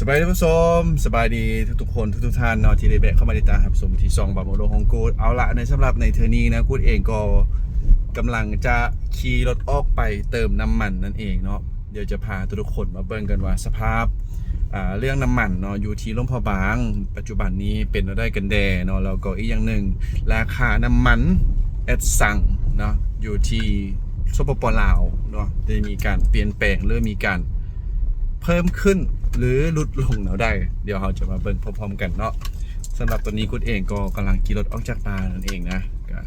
ສະບາຍດີທ່ານຜູ້ຊົມ, ສະບາຍດີທຸກໆຄົນ ທຸກໆທ່ານເນາະ ທີ່ໄດ້ແວະເຂົ້າມາຕິດຕາມຮັບຊົມທີ່ຊ່ອງບ່າວໂມໂລຂອງກູດ. ເອົາລະ ໃນສຳລັບໃນເທື່ອນີ້ນະ ກູດເອງກໍກຳລັງຈະຂີ່ລົດອອກໄປເຕີມນ້ຳມັນນັ້ນເອງເນາະ. ດຽວຈະພາທຸກໆຄົນມາເບິ່ງກັນວ່າສະພາບ ອ່າ ເລື່ອງນ້ຳມັນເນາະ ຢູ່ທີ່ຫຼວງພະບາງ ປັດຈຸບັນນີ້ເປັນແນວໃດກັນແດ່ເນາະ. ແລ້ວກໍອີກຢ່າງໜຶ່ງ ລາຄານ້ຳມັນແອັດຊັງເນາະ ຢູ່ທີ່ ສປປ ລາວເນາະ ໄດ້ມີການປ່ຽນແປງ ຫຼື ມີການເພີ່ມຂຶ້ນ ຫຼື ຫຼຸດລົງແນວໃດ ດຽວເຮົາຈະມາເບິ່ງພ້ອມໆກັນເນາະ. ສຳລັບຕອນນີ້ ກຸດເອງກໍກຳລັງຂີ່ລົດອອກຈາກປ່ານັ້ນເອງນະ ກະ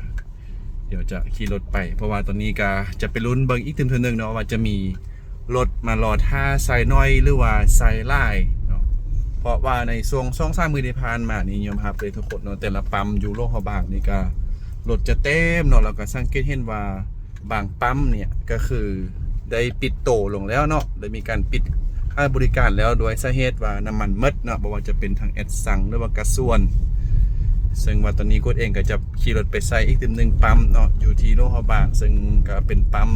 ດຽວຈະຂີ່ລົດໄປ ເພາະວ່າຕອນນີ້ກະຈະໄປລຸ້ນເບິ່ງອີກຕື່ມເທື່ອໜຶ່ງເນາະ ວ່າຈະມີລົດມາລໍຖ້າໃສ່ໜ້ອຍ ຫຼືວ່າໃສ່ຫຼາຍເນາະ. ເພາະວ່າໃນຊ່ວງສອງສາມມື້ທີ່ຜ່ານມານີ້ ຍອມຮັບເລີຍທຸກຄົນເນາະ ແຕ່ລະປ້ຳຢູ່ຫຼວງພະບາງນີ້ກະລົດຈະເຕັມເນາະ. ແລ້ວກະສັງເກດເຫັນວ່າ ບາງປ້ຳເນຍ ກໍຄືໄດ້ປິດໂຕລົງແລ້ວເນາະ ໄດ້ມີການປິດໃຫ້ບໍລິການແລ້ວ ດ້ວຍສາເຫດວ່ານ້ຳມັນໝົດເນາະ ບໍ່ວ່າຈະເປັນທັງແອັດຊັງ ຫຼືວ່າກາຊວນ. ເຊິ່ງວ່າຕອນນີ້ ກົດເອງກໍຈະຂີ່ລົດໄປໃສ່ອີກຕື່ມໜຶ່ງປ້ຳເນາະ ຢູ່ທີ່ຫຼວງພະບາງ ເຊິ່ງກໍເປັນປ້ຳ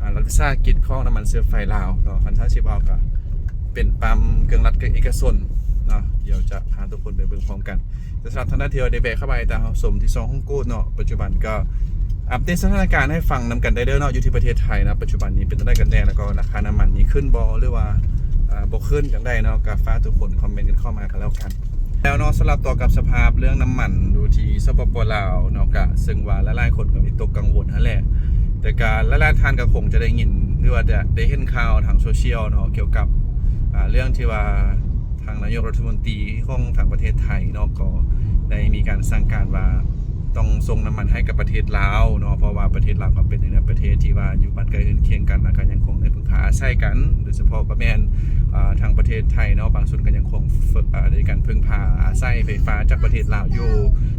ອາ ລັດວິສາຫະກິດຂອງນ້ຳມັນເຊື້ອໄຟລາວເນາະ. ຄັນຖ້າຊິເວົ້າກໍເປັນປ້ຳເຄິ່ງລັດເຄິ່ງເອກະຊົນເນາະ. ດຽວຈະພາທຸກຄົນໄປເບິ່ງພ້ອມກັນ. ແຕ່ສຳລັບທ່ານໃດທີ່ວ່າໄດ້ແວະເຂົ້າມາຕິດຕາມຮັບຊົມທີ່ຊ່ອງຂອງກູດເນາະ ປັດຈຸບັນກໍອັບເດດສະຖານະການໃຫ້ຟັງນຳກັນໄດ້ເດີເນາະ ຢູ່ທີ່ປະເທດໄທນະ ປັດຈຸບັນນີ້ເປັນຈັ່ງໃດກັນແດ່ ແລ້ວກໍລາຄານ້ຳມັນນີ້ຂຶ້ນບໍ່ ຫຼືວ່າ ອ່າ ບໍ່ຂຶ້ນຈັ່ງໃດເນາະ ກໍຝາກທຸກຄົນຄອມເມັນກັນເຂົ້າມາກັນແລ້ວກັນ. ແລ້ວເນາະ ສຳລັບຕໍ່ກັບສະພາບເລື່ອງນ້ຳມັນຢູ່ທີ່ ສປປ ລາວເນາະ ກະເຊິ່ງວ່າຫຼາຍໆຄົນກໍວິຕົກກັງວົນຫັ້ນແຫຼະ ແຕ່ກະຫຼາຍໆທ່ານກໍຄົງຈະໄດ້ຍິນ ຫຼືວ່າຈະໄດ້ເຫັນຂ່າວທາງໂຊຊຽວເນາະ ກ່ຽວກັບ ອ່າ ເລື່ອງທີ່ວ່າ ທາງນາຍົກລັດຖະມົນຕີຂອງທາງປະເທດໄທເນາະ ກໍໄດ້ມີການສັ່ງການວ່າຕ້ອງສົ່ງນ້ຳມັນໃຫ້ກັບປະເທດລາວເນາະ ເພາະວ່າປະເທດລາວກໍເປັນໜຶ່ງໃນປະເທດທີ່ວ່າຢູ່ບ້ານໃກ້ເຮືອນຄຽງກັນ ແລ້ວກໍຍັງຄົງໄດ້ເພິ່ງພາອາໄສກັນ ໂດຍສະເພາະກໍແມ່ນ ເອີ ທາງປະເທດໄທເນາະ ບາງສ່ວນກໍຍັງຄົງ ເອີ ໄດ້ມີການເພິ່ງພາອາໄສໄຟຟ້າຈາກປະເທດລາວຢູ່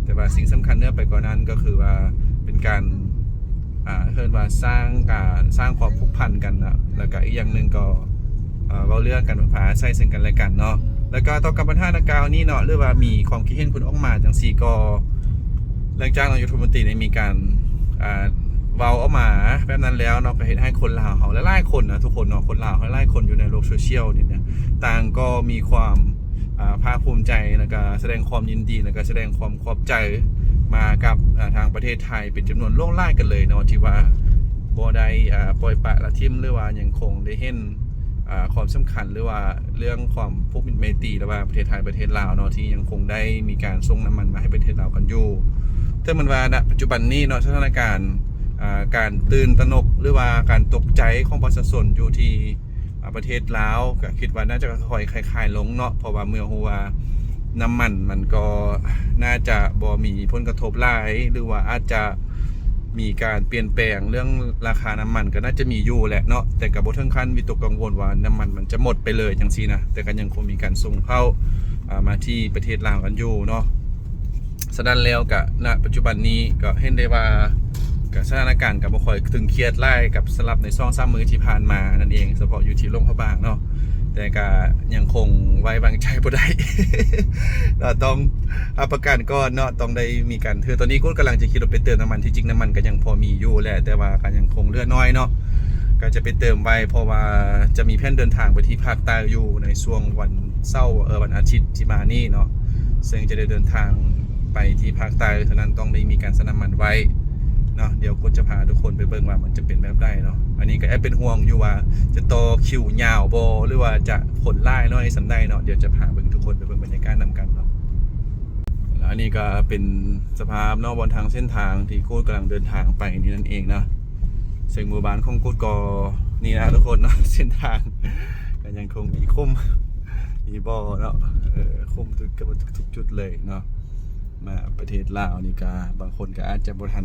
ແຕ່ວ່າສິ່ງສຳຄັນເໜືອໄປກວ່ານັ້ນກໍຄືວ່າເປັນການ ອ່າ ເອີ້ນວ່າສ້າງ ອ່າ ສ້າງຄວາມຜູກພັນກັນນະ ແລ້ວກະອີກຢ່າງໜຶ່ງກໍ ເອີ ເວົ້າເລື່ອງການເພິ່ງພາອາໄສເຊິ່ງກັນແລະກັນເນາະ. ແລ້ວກະຕໍ່ກັບບັນຫາດັ່ງກ່າວນີ້ເນາະ ຫຼືວ່າມີຄວາມຄິດເຫັນເພິ່ນອອກມາຈັ່ງຊີ້ ກໍຫຼັງຈາກນາຍົກລັດຖະມົນຕີໄດ້ມີການ ອ່າ ເວົ້າອອກມາແບບນັ້ນແລ້ວເນາະ ກໍເຮັດໃຫ້ຄົນລາວເຮົາຫຼາຍໆຄົນນະ ທຸກຄົນເນາະ ຄົນລາວເຮົາຫຼາຍໆຄົນຢູ່ໃນໂລກໂຊຊຽວນີ້ນະ ຕ່າງກໍມີຄວາມ ອ່າ ພາກພູມໃຈ ແລ້ວກະສະແດງຄວາມຍິນດີ ແລ້ວກະສະແດງຄວາມຂອບໃຈມາກັບ ອ່າ ທາງປະເທດໄທ ເປັນຈຳນວນຫຼວງຫຼາຍກັນເລີຍເນາະ ທີ່ວ່າບໍ່ໄດ້ ອ່າ ປ່ອຍປະລະຖິ້ມ ຫຼືວ່າຍັງຄົງໄດ້ເຫັນ ອ່າ ຄວາມສຳຄັນ ຫຼືວ່າເລື່ອງຄວາມຜູກມິດໄມຕີລະຫວ່າງປະເທດໄທປະເທດລາວເນາະ ທີ່ຍັງຄົງໄດ້ມີການສົ່ງນ້ຳມັນມາໃຫ້ປະເທດລາວກັນຢູ່. ເຖິງແມ່ນວ່ານະປັດຈຸບັນນີ້ເນາະ ສະຖານະການ ອ່າ ການຕື່ນຕະໜົກ ຫຼືວ່າການຕົກໃຈຂອງປະຊາຊົນຢູ່ທີ່ ອ່າ ປະເທດລາວ ກໍຄິດວ່າໜ້າຈະຄ່ອຍໆຄາຍໆລົງເນາະ ເພາະວ່າເມື່ອຮູ້ວ່ານ້ຳມັນມັນກໍໜ້າຈະບໍ່ມີຜົນກະທົບຫຼາຍ ຫຼືວ່າອາດຈະມີການປ່ຽນແປງເລື່ອງລາຄານ້ຳມັນ ກໍໜ້າຈະມີຢູ່ແຫຼະເນາະ ແຕ່ກໍບໍ່ເຖິງຂັ້ນວິຕົກກັງວົນວ່ານ້ຳມັນມັນຈະໝົດໄປເລີຍຈັ່ງຊີ້ນະ ແຕ່ກໍຍັງຄົງມີການສົ່ງເຂົ້າ ອ່າ ມາທີ່ປະເທດລາວກັນຢູ່ເນາະ. ສະນັ້ນແລ້ວກະ ນະປັດຈຸບັນນີ້ກໍເຫັນໄດ້ວ່າ ກະສະຖານະການກໍບໍ່ຄ່ອຍຕຶງຄຽດຫຼາຍກັບສຳລັບໃນສອງສາມມື້ທີ່ຜ່ານມານັ້ນເອງ ສະເພາະຢູ່ທີ່ຫຼວງພະບາງເນາະ ແຕ່ກະຍັງຄົງໄວ້ວາງໃຈບໍ່ໄດ້ ເນາະ ຕ້ອງຮັບປະກັນກ່ອນເນາະ ຕ້ອງໄດ້ມີການ ຄືຕອນນີ້ກູດກຳລັງຈະຂີ່ລົດໄປເຕີມນ້ຳມັນ ທີ່ຈິງນ້ຳມັນກໍຍັງພໍມີຢູ່ແຫຼະ ແຕ່ວ່າກໍຍັງຄົງເຫຼືອໜ້ອຍເນາະ ກໍຈະໄປເຕີມໄວ້ ເພາະວ່າຈະມີແຜນເດີນທາງໄປທີ່ພາກໃຕ້ຢູ່ໃນຊ່ວງວັນ ເສົາ ເອີ ວັນອາທິດທີ່ມານີ້ເນາະ ເຊິ່ງຈະໄດ້ເດີນທາງໄປທີ່ພາກໃຕ້ ສະນັ້ນຕ້ອງໄດ້ມີການໃສ່ນ້ຳມັນໄວ້ເນາະ. ດຽວກູດຈະພາທຸກຄົນໄປເບິ່ງວ່າມັນຈະເປັນແບບໃດເນາະ. ອັນນີ້ກໍແອບເປັນຫ່ວງຢູ່ວ່າຈະຕໍ່ຄິວຍາວບໍ່ ຫຼືວ່າຈະຄົນຫຼາຍໜ້ອຍສ່ຳໃດເນາະ. ດຽວຈະພາເບິ່ງ ທຸກຄົນໄປເບິ່ງບັນຍາກາດນຳກັນເນາະ. ແລ້ວອັນນີ້ກໍເປັນສະພາບເນາະ ບ່ອນທາງເສັ້ນທາງທີ່ກູດກຳລັງເດີນທາງໄປນີ້ນັ້ນເອງເນາະ. ເຊິ່ງໝູ່ບ້ານຂອງກູດກໍນີ້ນະທຸກຄົນເນາະ ເສັ້ນທາງ ກໍຍັງຄົງມີຂຸມ ມີບໍ່ເນາະ ເອີ ຂຸມທຸກ ເກືອບທຸກໆຈຸດເລີຍເນາະ. ມາປະເທດລາວນີ້ກະ ບາງຄົນກະອາດຈະບໍ່ທັ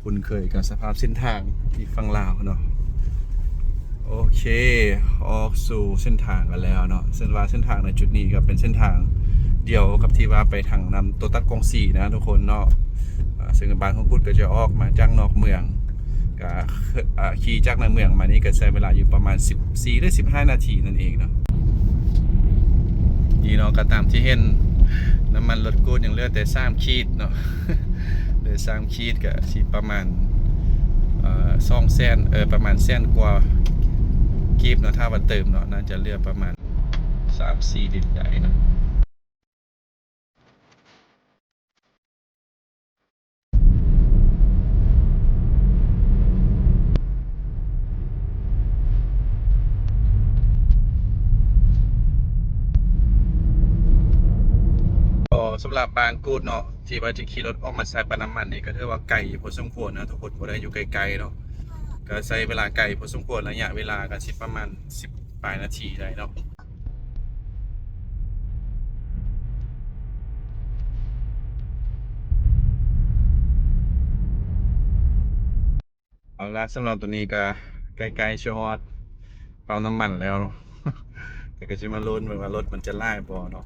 ນຄຸ້ນເຄີຍກັບສະພາບເສັ້ນທາງທີ່ຝັ່ງລາວເນາະ. ໂອເຄ ອອກສູ່ເສັ້ນທາງກັນແລ້ວເນາະ. ເຊິ່ງວ່າເສັ້ນທາງໃນຈຸດນີ້ກະເປັນເສັ້ນທາງດຽວກັບທີ່ວ່າໄປທາງນ້ຳຕົວຕັດກອງສີນະທຸກຄົນເນາະ. ເຊິ່ງບ້ານຂອງກຸດກະຈະອອກມາຈາກນອກເມືອງ ກະ ອ່າ ຂີ່ຈາກໃນເມືອງມານີ້ກະໃຊ້ເວລາຢູ່ປະມານສິບສີ່ ຫຼື ສິບຫ້ານາທີນັ້ນເອງເນາະ. ນີ້ເນາະ ກະຕາມທີ່ເຫັນ ນ້ຳມັນລົດກູດຍັງເຫຼືອແຕ່ສາມຂີດເນາະ ເຫຼືອສາມຂີດ ກະຊິປະມານ ເອີ ສອງແສນ ເອີ ປະມານແສນກວ່າກີບເນາະ ຖ້າວ່າເຕີມເນາະ ໜ້າຈະເຫຼືອປະມານ ສາມສີ່ລິດໄດ້ເນາະ. ກໍສຳລັບບ້ານກູດເນາະ ທີ່ວ່າຈະຂີ່ລົດອອກມາໃສ່ປ້ຳນ້ຳມັນນີ້ ກໍຖືວ່າໄກພໍສົມຄວນນະທຸກຄົນ, ບໍ່ໄດ້ຢູ່ໃກ້ໆເນາະ, ກໍໃຊ້ເວລາໄກພໍສົມຄວນ, ໄລຍະເວລາກໍຊິປະມານສິບປາຍນາທີໄດ້ເນາະ. ເອົາລະ ສຳລັບຕອນນີ້ກໍໃກ້ໆຊິຮອດປ້ຳນ້ຳມັນແລ້ວເນາະ, ແຕ່ກໍຊິມາລຸ້ນເບິ່ງວ່າລົດມັນຈະຫຼາຍບໍ່ເນາະ,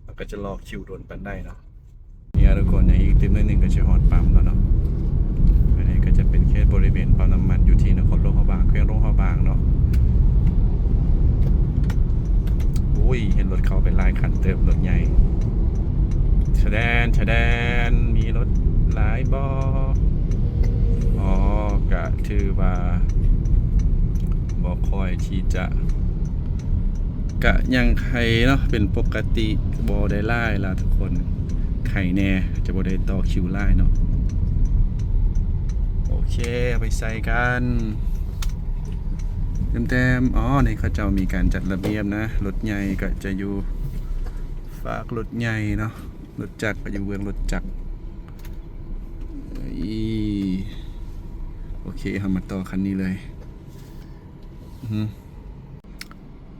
ແລ້ວກໍຈະລໍຄິວດົນປານໃດເນາະ. ນີ້ທຸກຄົນ, ຍັງອີກຕື່ມໜ້ອຍໜຶ່ງກໍຊິຮອດປ້ຳແລ້ວເນາະ. ອັນນີ້ກໍຈະເປັນເຂດບໍລິເວນປ້ຳນ້ຳມັນຢູ່ທີ່ນະຄອນຫຼວງພະບາງ, ແຂວງຫຼວງພະບາງເນາະ. ໂອ້ຍ ເຫັນລົດເຂົ້າໄປຫຼາຍຄັນເຕີບ, ລົດໃຫຍ່. ຊະແດນ ຊະແດນ ມີລົດຫຼາຍບໍ່? ອໍ ກະຖືວ່າບໍ່ຄ່ອຍທີ່ຈະ ກະຍັງໄຄເນາະ, ເປັນປົກກະຕິ, ບໍ່ໄດ້ຫຼາຍລະທຸກຄົນ, ໄຄແດ່ ຈະບໍ່ໄດ້ຕໍ່ຄິວຫຼາຍເນາະ. ໂອເຄ ເອົາໄປໃສ່ກັນ ແຕ້ມໆ. ອໍ ນີ້ເຂົາເຈົ້າມີການຈັດລະບຽບນະ, ລົດໃຫຍ່ກໍຈະຢູ່ຟາກລົດໃຫຍ່ເນາະ, ລົດຈັກກໍຢູ່ເບື້ອງລົດຈັກ. ໂອເຄ ເຮົາມາຕໍ່ຄັນນີ້ເລີຍ. ອື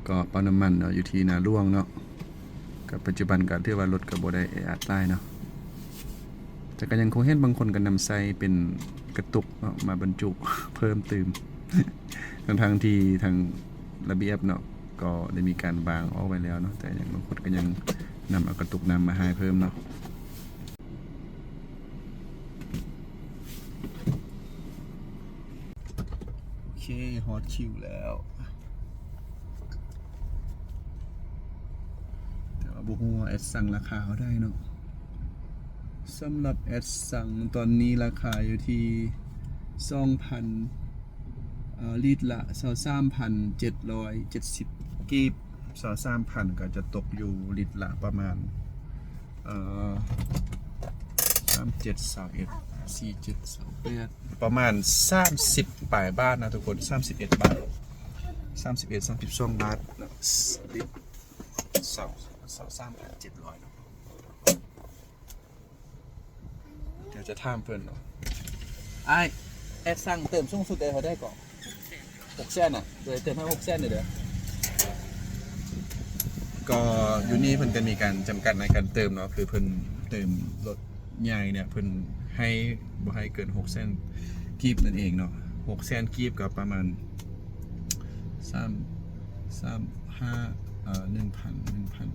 ກໍປ້ຳນ້ຳມັນເນາະ ຢູ່ທີ່ນາຫຼວງເນາະ, ກໍປັດຈຸບັນກໍຖືວ່າລົດກໍບໍ່ໄດ້ແອອັດຫຼາຍເນາະ, ແຕ່ກໍຍັງຄົງເຫັນບາງຄົນກໍນຳໃຊ້ເປັນກະຕຸກເນາະ ມາບັນຈຸເພີ່ມຕື່ມ, ທັງໆທີ່ທາງລະບຽບເນາະ ກໍໄດ້ມີການວາງອອກໄວ້ແລ້ວເນາະ, ແຕ່ຍັງ ບາງຄົນກໍຍັງນຳເອົາກະຕຸກນ້ຳມາໃຫ້ເພີ່ມເນາະ. ໂອເຄ ຮອດຄິວແລ້ວ, ແຕ່ວ່າບໍ່ຮູ້ວ່າແອັດຊັງລາຄາເທົ່າໃດເນາະ. ສຳລັບແອັດຊັງຕອນນີ້ລາຄາຢູ່ທີ່ສອງພັນ ເອີ ລິດລະຊາວສາມພັນເຈັດຮ້ອຍເຈັດສິບກີບ, ຊາວສາມພັນກໍຈະຕົກຢູ່ລິດລະປະມານ ເອີ ສາມເຈັດ ຊາວເອັດ ສີ່ເຈັດ ຊາວແປດ ປະມານສາມສິບປາຍບາດນະທຸກຄົນ, ສາມສິບເອັດບາດ ສາມສິບເອັດ ສາມສິບສອງບາດເນາະ, ລິດ ຊາວ ຊາວສາມພັນເຈັດຮ້ອຍເນາະ. ດຽວຈະຖາມເພິ່ນເນາະ. ອ້າຍ ແອັດຊັງເຕີມສູງສຸດໄດ້ເທົ່າໃດເກາະ? ຫົກແສນນະ, ໂດຍເຕີມໃຫ້ຫົກແສນເດີ. ກໍຢູ່ນີ້ເພິ່ນກໍມີການຈຳກັດໃນການເຕີມເນາະ, ຄືເພິ່ນເຕີມລົດໃຫຍ່ເນຍ ເພິ່ນໃຫ້ ບໍ່ໃຫ້ເກີນຫົກແສນກີບນັ້ນເອງເນາະ. ຫົກແສນກີບກໍປະມານ ສາມ ສາມ ຫ້າ ເອີ ໜຶ່ງພັນ ໜຶ່ງພັນ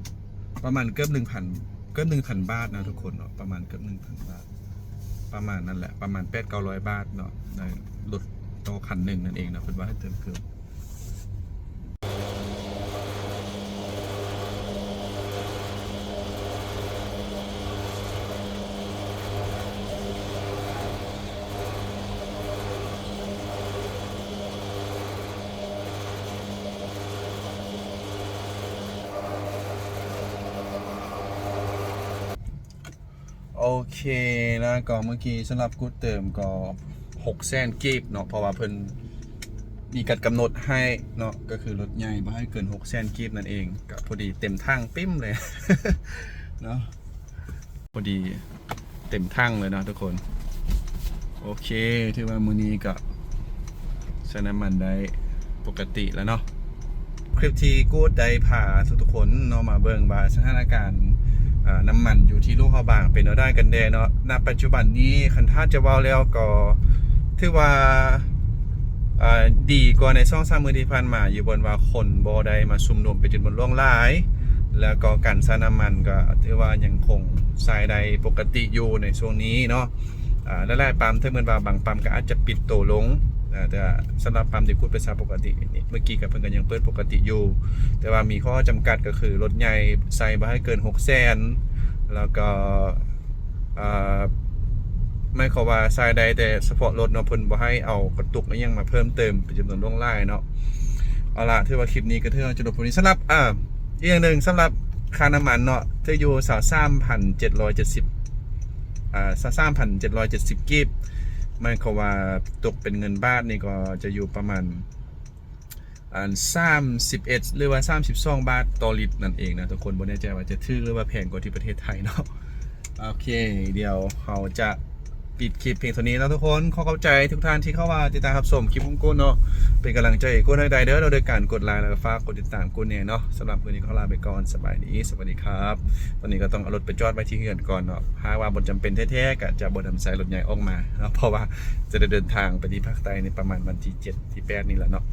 ປະມານເກືອບໜຶ່ງພັນ ເກືອບໜຶ່ງພັນບາດນະທຸກຄົນເນາະ, ປະມານເກືອບໜຶ່ງພັນບາດ ປະມານນັ້ນແຫຼະ, ປະມານແປດເກົ້າຮ້ອຍບາດເນາະ, ໃນລົດຕໍ່ຄັນໜຶ່ງນັ້ນເອງເນາະ, ເພິ່ນວ່າໃຫ້ເຕີມເກີນ. ໂອເຄນະ, ກໍເມື່ອກີ້ສຳລັບກູດເຕີມກໍຫົກແສນກີບເນາະ, ເພາະວ່າເພິ່ນມີການກຳນົດໃຫ້ເນາະ, ກໍຄືລົດໃຫຍ່ບໍ່ໃຫ້ເກີນຫົກແສນກີບນັ້ນເອງ, ກໍພໍດີເຕັມຖັງປິ້ມເລີຍເນາະ. ພໍດີເຕັມຖັງເລີຍເນາະທຸກຄົນ. ໂອເຄ ຖືວ່າມື້ນີ້ກໍໃຊ້ນ້ຳມັນໄດ້ປົກກະຕິແລ້ວເນາະ. ຄລິບທີ່ກູດໄດ້ພາທຸກໆຄົນເນາະ ມາເບິ່ງວ່າສະຖານະການ ເອີ ນ້ຳມັນຢູ່ທີ່ຫຼວງພະບາງເປັນແນວໃດກັນແດ່ເນາະ. ນະປັດຈຸບັນນີ້ ຄັນຖ້າຈະເວົ້າແລ້ວກໍຖືວ່າ ເອີ ດີກວ່າໃນສອງສາມມື້ທີ່ຜ່ານມາຢູ່, ບ່ອນວ່າຄົນບໍ່ໄດ້ມາຊຸມນຸມເປັນຈຳນວນຫຼວງຫຼາຍ, ແລ້ວກໍການໃຊ້ນ້ຳມັນກໍຖືວ່າຍັງຄົງໃຊ້ໄດ້ປົກກະຕິຢູ່ໃນຊ່ວງນີ້ເນາະ. ອາ ຫຼາຍໆປ້ຳ ເຖິງແມ່ນວ່າບາງປ້ຳກໍອາດຈະປິດໂຕລົງ, ອາ ແຕ່ສຳລັບປ້ຳທີ່ກູດໄປໃຊ້ປົກກະຕິນີ້ ເມື່ອກີ້ກໍເພິ່ນກໍຍັງເປີດປົກກະຕິຢູ່, ແຕ່ວ່າມີຂໍ້ຈຳກັດກໍຄືລົດໃຫຍ່ໃຊ້ບໍ່ໃຫ້ເກີນຫົກແສນ, ແລ້ວກໍ ອາ ໝາຍຄວາມວ່າໃຊ້ໄດ້ແຕ່ສະເພາະລົດເນາະ, ເພິ່ນບໍ່ໃຫ້ເອົາກະຕຸກອີ່ຫຍັງມາເພີ່ມເຕີມເປັນຈຳນວນຫຼວງຫຼາຍເນາະ. ເອົາລະ ຖືວ່າຄລິບນີ້ກໍຖືວ່າຈະລົບພວກນີ້ສຳລັບ ອາ ອີກຢ່າງໜຶ່ງ ສຳລັບຄ່ານ້ຳມັນເນາະ ຖືຢູ່ ຊາວສາມພັນເຈັດຮ້ອຍເຈັດສິບ ອ່າ ຊາວສາມພັນເຈັດຮ້ອຍເຈັດສິບກີບ ໝາຍຄວາມວ່າຕົກເປັນເງິນບາດນີ້ກໍຈະຢູ່ປະມານ ອັນ ສາມສິບເອັດ ຫຼືວ່າ ສາມສິບສອງບາດຕໍ່ລິດນັ້ນເອງນະທຸກຄົນ. ບໍ່ແນ່ໃຈວ່າຈະຖືກ ຫຼືວ່າແພງກວ່າທີ່ປະເທດໄທເນາະ. ໂອເຄ ດຽວເຮົາຈະປິດຄລິບພຽງເທົ່ານີ້ເນາະທຸກຄົນ. ຂໍຂອບໃຈທຸກທ່ານທີ່ເຂົ້າມາຕິດຕາມຮັບຊົມຄລິບຂອງກູເນາະ. ເປັນກຳລັງໃຈໃຫ້ກູໃຫ້ໄດ້ເດີ ໂດຍການກົດໄລ ແລ້ວກໍຝາກກົດຕິດຕາມກູແດ່ເນາະ. ສຳລັບມື້ນີ້ຂໍລາໄປກ່ອນ. ສະບາຍດີ ສະຫວັດດີຄັບ. ຕອນນີ້ກໍຕ້ອງເອົາລົດໄປຈອດໄວ້ທີ່ເຮືອນກ່ອນເນາະ. ຫາກວ່າບໍ່ຈຳເປັນແທ້ໆ ກໍຈະບໍ່ນຳໃຊ້ລົດໃຫຍ່ອອກມາເນາະ ເພາະວ່າຈະໄດ້ເດີນທາງໄປທີ່ພາກໃຕ້ໃນປະມານວັນທີເຈັດ ທີແປດນີ້ແຫຼະເນາະ.